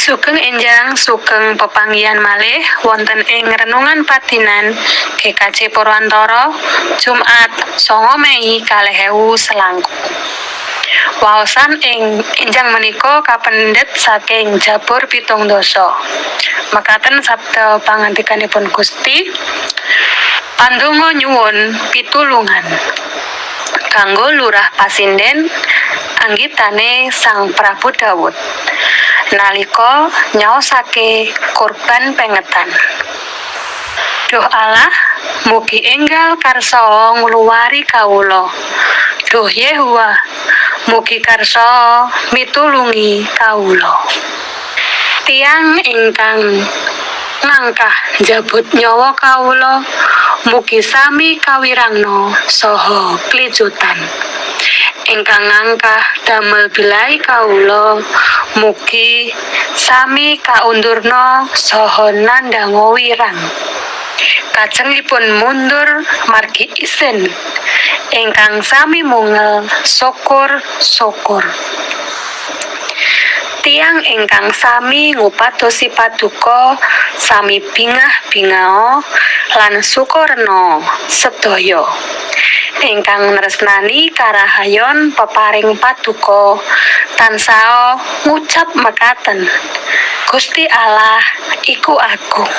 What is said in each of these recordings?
Sugeng enjang, sugeng pepanggihan malih wonten ing renungan padinan GKJ Purwantara, Jumat 9 Mei 2025. Waosan ing enjang menika kapendhet saking Jabur 70. Mekaten sabda pangandikanipun Gusti: "Pandonga nyuwun pitulungan. Kanggo lurah pasinden, anggitane Sang Prabu Dawud. Nalika nyaosake kurban pengetan. Duh Allah, mugi enggal karsa ngluwari kawula. Duh Yehuwa, mugi karsa mitulungi kawula. Tiyang ingkang ngangkah njabut nyawa kawula mugi sami kawirangna saha klicutan. Ingkang ngangkah damel bilai kawula mugi sami kaundurna saha nandhanga wirang. Kajengipun mundur margi isin, ingkang sami mungel syukur-syukur. Tiyang ingkang sami ngupadosi paduka sami bingah-bingao lan sukarena sedaya. Ingkang nresnani karahayon peparing paduka tansah ngucap mekaten: Gusti Allah iku agung.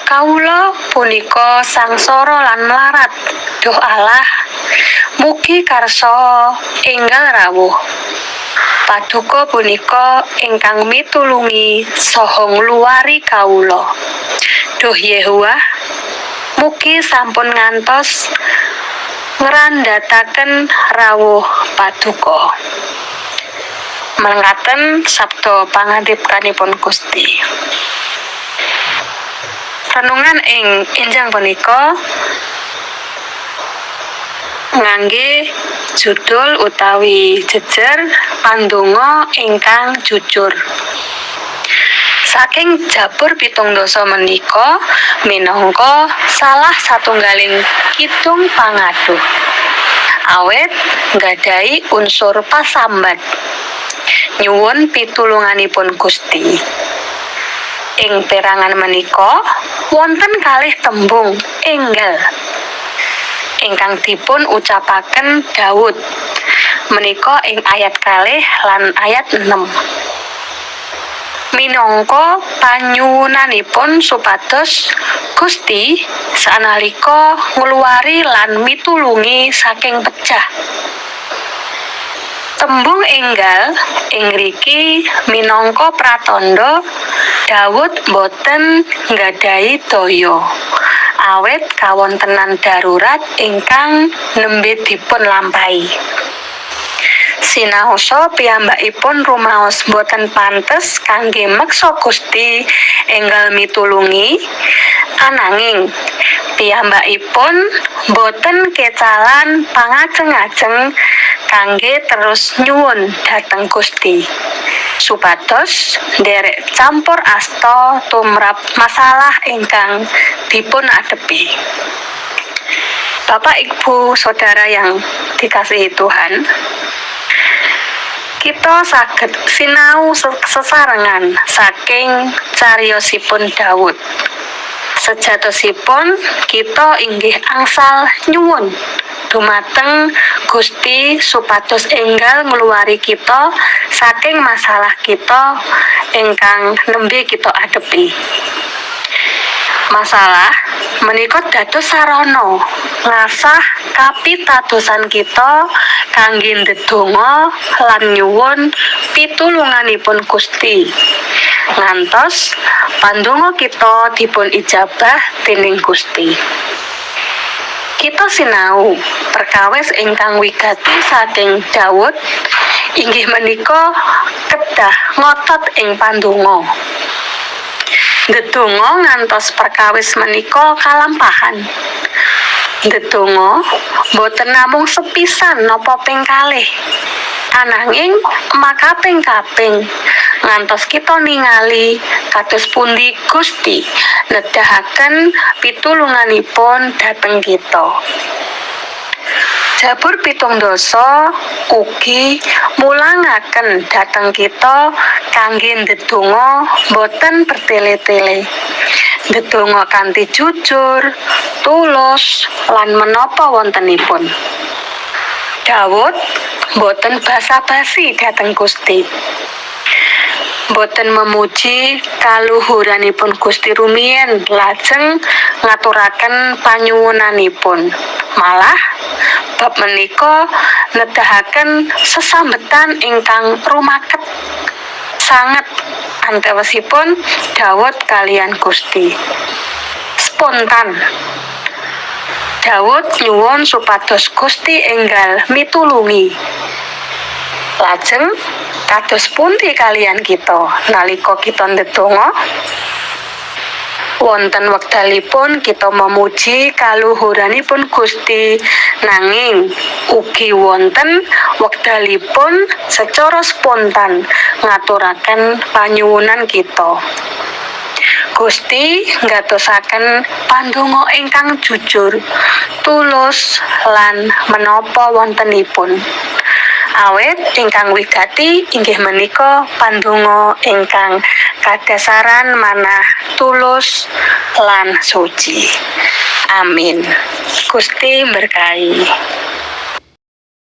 Kawula punika sangsara lan mlarat. Duh Allah, mugi karsa enggal rawuh. Paduka punika ingkang mitulungi saha ngluwari kawula. Duh Yehuwa, mugi sampun ngantos ngrandhataken rawuh paduka." Mekaten sabda pangandikanipun Gusti. Renungan ing enjang punika ngangge judul utawi jejer "Pandonga ingkang jujur". Saking Jabur 70 menika minangka salah satunggaling kidung pangaduh. Awit nggadahi unsur pasambat. Nyuwun pitulunganipun Gusti. Ing perangan menika wonten kalih tembung "enggal" ingkang dipun ucapaken Daud menika ing ayat 2 lan ayat 6. Minangka panyuwunanipun supados Gusti sanalika ngluwari lan mitulungi saking pejah. Tembung "enggal" ing ngriki minangka pratandha Daud boten nggadahi daya awit kawontenan darurat ingkang nembe dipun lampahi. Sinaosa piyambakipun rumaos boten pantes kangge meksa Gusti enggal mitulungi, ananging piyambakipun boten kecalan pangajeng-ajeng kangge terus nyuwun dhateng Gusti supados nderek campur asta tumrap masalah ingkang dipun adepi. Bapak, Ibu, Saudara yang dikasihi Tuhan, kita saged sinau sesarengan saking cariyosipun Daud. Sejatosipun kita inggih angsal nyuwun dumateng Gusti supados enggal ngluwari kita saking masalah kita ingkang nembe kita adepi. Masalah menika dados sarana ngasah kapitadosan kita kangge ndedonga lan nyuwun pitulunganipun Gusti. Ngantos pandonga kita dipun ijabah dening Gusti. Kita sinau perkawis ingkang wigati saking Daud inggih menika kedah ngotot ing pandonga. Ndedonga ngantos perkawis menika kalampahan. Ndedonga boten namung sepisan napa ping kalih, ananging makaping-kaping ngantos kita ningali kados pundi Gusti nedahaken pitulunganipun dhateng kita. Jabur 70 ugi mulangaken dhateng kita kangge ndedonga boten bertele-tele. Ndedonga kanthi jujur, tulus lan menapa wontenipun. Daud boten basa-basi dhateng Gusti. Boten memuji kaluhuranipun Gusti rumiyin, lajeng ngaturaken panyuwunanipun. Malah bab menika nedahaken sesambetan ingkang rumaket sanget antawisipun Daud kaliyan Gusti. Spontan. Daud nyuwun supados Gusti enggal mitulungi. Lajeng kados pundi kaliyan kita nalika kita ndedonga? Wonten wekdalipun kita memuji kaluhuranipun Gusti, nanging ugi wonten wekdalipun secara spontan ngaturaken panyuwunan kita. Gusti nggatosaken pandonga ingkang jujur, tulus lan menapa wontenipun. Awit ingkang wigati inggih menika pandonga ingkang kadasaran manah, tulus lan suci. Amin. Gusti berkahi.